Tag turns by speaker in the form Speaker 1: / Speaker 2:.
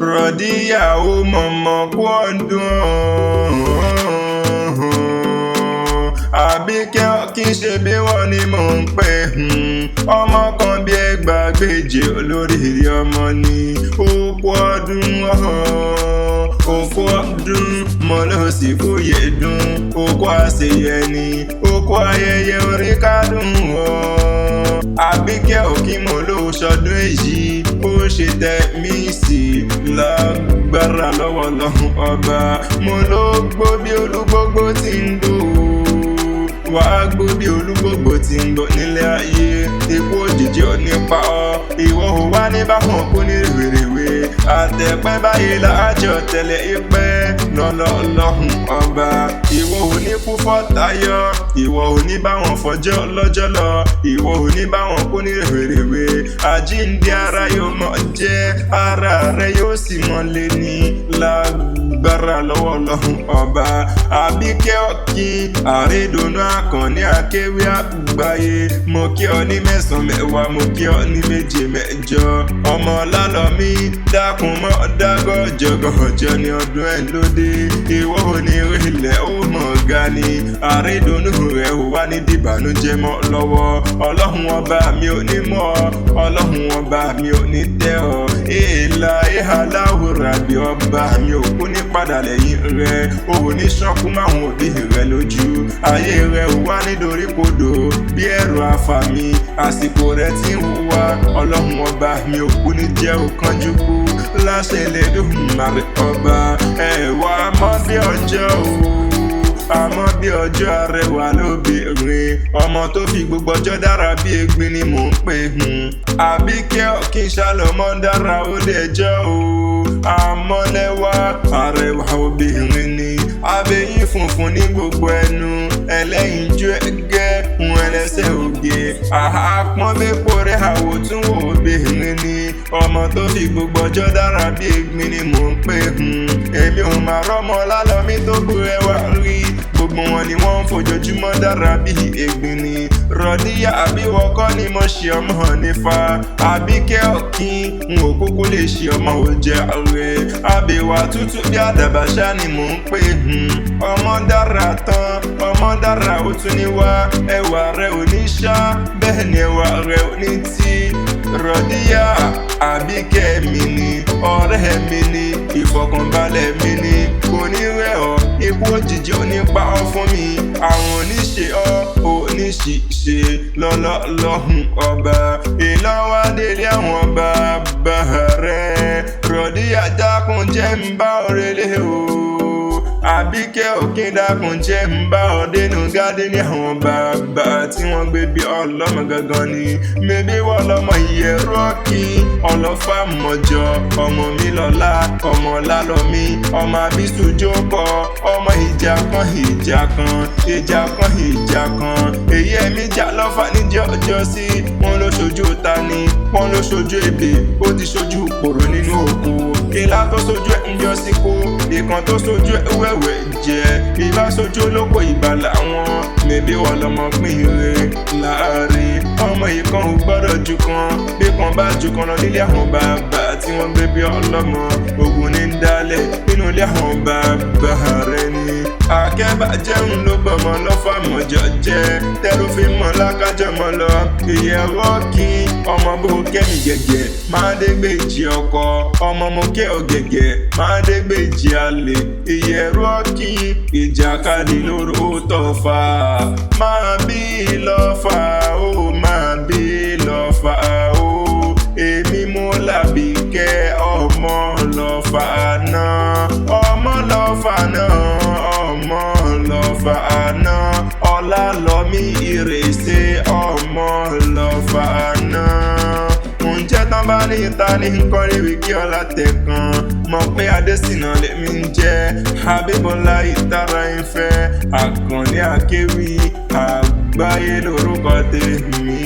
Speaker 1: Rọ̀díyà ó mọ̀mọ́ kú ọdún. Àbíkẹ́ kì í ṣe bí wọ́n ní mò ń pè. Ọmọ kan bí ẹgbàágbèje olóríire ọmọ ni. Òkú ọdún, òkú ọdún, mo ló sì kú yèdùn. Òkú àṣeyẹ ni, òkú ayẹyẹ orí kádùn ọ́. Àbíkẹ́ òkí mo ló ṣọdún èyí, ó ṣe tẹ̀mí sí lágbára lọ́wọ́ lọ́hùn ọba. Mo ló gbó bí olúgbógbó ti ń gbó, wàá gbó bí olúgbògbò tí ń gbọ́ nílé ayé. Ikú òjijì ò ní pa ọ́, ìwọ ò wá ní báwọn kú ní rèwerèwe. Àtẹ̀pẹ́ báyìí láàjọ tẹ̀lé ìpẹ́ lọ́lọ́lọ́hùn ọba. Ìwọ ò ní kú fọ́tayọ, ìwọ ò ní báwọn fọjọ́ lọ́jọ́ lọ, ìwọ ò ní báwọn kú ní rèwerèwe. Àjíǹde ara yóò mọ̀ jẹ́, ara rẹ yóò sì mọ̀ lé ní lágbára lọ́wọ́ lọ́hùn ọba. Àbíkẹ́ Ọ̀kín, àrídùnnú Àkànní akéwì àgbáyé. Mo kí ọ ní mẹ́sàn-án mẹ́wàá, mo kí ọ ní méje mẹ́jọ. Ọmọ lálọ́mí dákun mọ́ dágọ́ jọgọ̀jọ ní ọdún ẹ̀ lóde. Ìwọ ò ní ilẹ̀ ó mọ̀ ga ni. Àrídùnnú rẹ̀ ò wá ní dìbànújẹ́ mọ́ lọ́wọ́. Ọlọ́run ọba mi ò ní mọ̀ ọ́, ọlọ́run ọba mi ò ní tẹ́ ọ. Èèlà ìhà láwùrà bí ọba mi ò kú ní padà lẹ́yìn rẹ̀. O ò ní ṣọ́kú máwọn òbí rẹ̀ lójú. Ayé rẹ̀ ò wá nítorí kodò bí ẹ̀rọ àfàmì. Àsìkò rẹ̀ ti ń wá, ọlọ́run ọba mi ò kú ní jẹ́ òkanjú kú. Láṣẹ Elédùmarè ọba, ẹ̀wà mọ́ bí ọjọ́ o, àmọ́ bí ọjọ́ arẹwà lóbìnrin. Ọmọ tó fi gbogbo ọjọ́ dára bí egbin ni mò ń pè. Àbíkẹ́ Ọ̀kín ṣàlọ́mọ́ dára ó dẹjọ́ o. Àmọ́lẹ́wà arẹwà obìnrin ni. Abẹ́yín funfun ní gbogbo ẹnu, ẹlẹ́yinjú ẹgẹ́ ń ẹlẹ́sẹ̀ oge. Àpọ́nbépo rẹ̀ àwòtún obìnrin ni. Ọmọ tó fi gbogbo ọjọ́ dára bí egbin ni mò ń pè. Èmi ò máa rọ́mọ lálọ́mí tó bu ẹwà rí. Gbogbo wọn ni wọ́n ń fojoojúmọ́ dára bí egbin ni. Rọ̀díyà àbíwọ̀ kọ́ ni mo ṣe ọmọ nífa. Àbíkẹ́ Ọ̀kín n ò kúkú lè ṣe ọmọ òjẹ́ rẹ̀. Àbẹ̀wà tútù bí àdàbà ṣá ni mò ń pè. Ọmọ dára tán, ọmọ dára ó tún ní wá. Ẹwà rẹ̀ ò ní ṣá, bẹ́ẹ̀ ni ẹwà rẹ̀ ò ní tí. Rọ̀díyà Àbíkẹ́ mi ni, ọ̀rẹ́ mi ni, ìfọ̀kànbalẹ̀ mi ni. Kò ní rẹ̀ ọ́, ikú òjijì ò ní pa ọ́ fún mi. Àwọn oníṣe ọ́, oníṣìṣe lọ́lọ́lọ́hùn ọba. Ìlọ́wádélé àwọn bàbá rẹ̀. Rọ̀díyà dákun jẹ́ ń bá ọ̀rẹ́lẹ̀ o. Àbíkẹ́ Ọ̀kín dákun jẹ́ ń bá ọ dénú gádé ní àwọn bàbá tí wọ́n gbé bí ọlọ́mọ gangan ni. Mébí wọ́n lọ́mọ ìyẹ̀rú Ọ̀kín, ọlọ́fà mọ̀jọ, ọmọ mi lọ́lá, ọmọ lálọ́mí, ọmọ àbísù jókòó, ọmọ ìjà kan ìjà kan, ìjà kan ìjà kan. Èyí ẹ̀mí jà lọ́fà níjọ́ ọjọ́ sí, wọ́n ló ṣojú ta ni, wọ́n ló ṣojú ebè, ó ti ṣojú pòrò nínú oko. Ìlà tó ṣojú ẹ̀ ń jọ sí kó, ìkan tó ṣojú ẹ̀ wẹ̀wẹ̀ jẹ́, ìbá ṣojú olóko ìbà làwọn. Mèbí wọ́n lọ́mọ pín ire láàrin. Ọmọ ìkan ò gbọ́dọ̀ ju kan, bí kan bá ju kan lọ nílé àwọn bàbá tí wọ́n gbé bí ọlọ́mọ. Ogun ní ń dálẹ̀ nínú ilé àwọn bàbá rẹ̀ ni. Akẹ́bàjẹ́hùn ló gbọ́mọ lọ́fà mọ̀jọ jẹ́, tẹ́rù fi mọ́ lákájọ́ mọ́ lọ. Ìyẹ̀wò Ọ̀kín ọmọ bó kẹ́mi gẹ̀gẹ̀, máa dé gbèjì ọkọ. Ọmọ mo kẹ́ ọ gẹ̀gẹ̀, máa dé gbèjì àlè. Ìyẹ̀rú Ọ̀kín ìjàkadì lóró tọ̀fà. Máa bí lọ́fà ó, máa bí lọ́fà ó. Èmi mo làbíkẹ́ ọmọ lọ́fà náà, ọmọ lọ́fà náà, ọmọ lọ́fà náà. Ọlá lọ́mí ìrèsè ọmọ lọ́fà náà. Ǹjẹ́ tán bá ní ìta ní nǹkan ríbi kí ọlá tẹ̀ kan. Mọ̀ pé Adésínà lèmi ń jẹ́, Abíbọ́lá ìtara ìfẹ́, Àkànní akéwì, àgbáyé lórúkọ tèmi.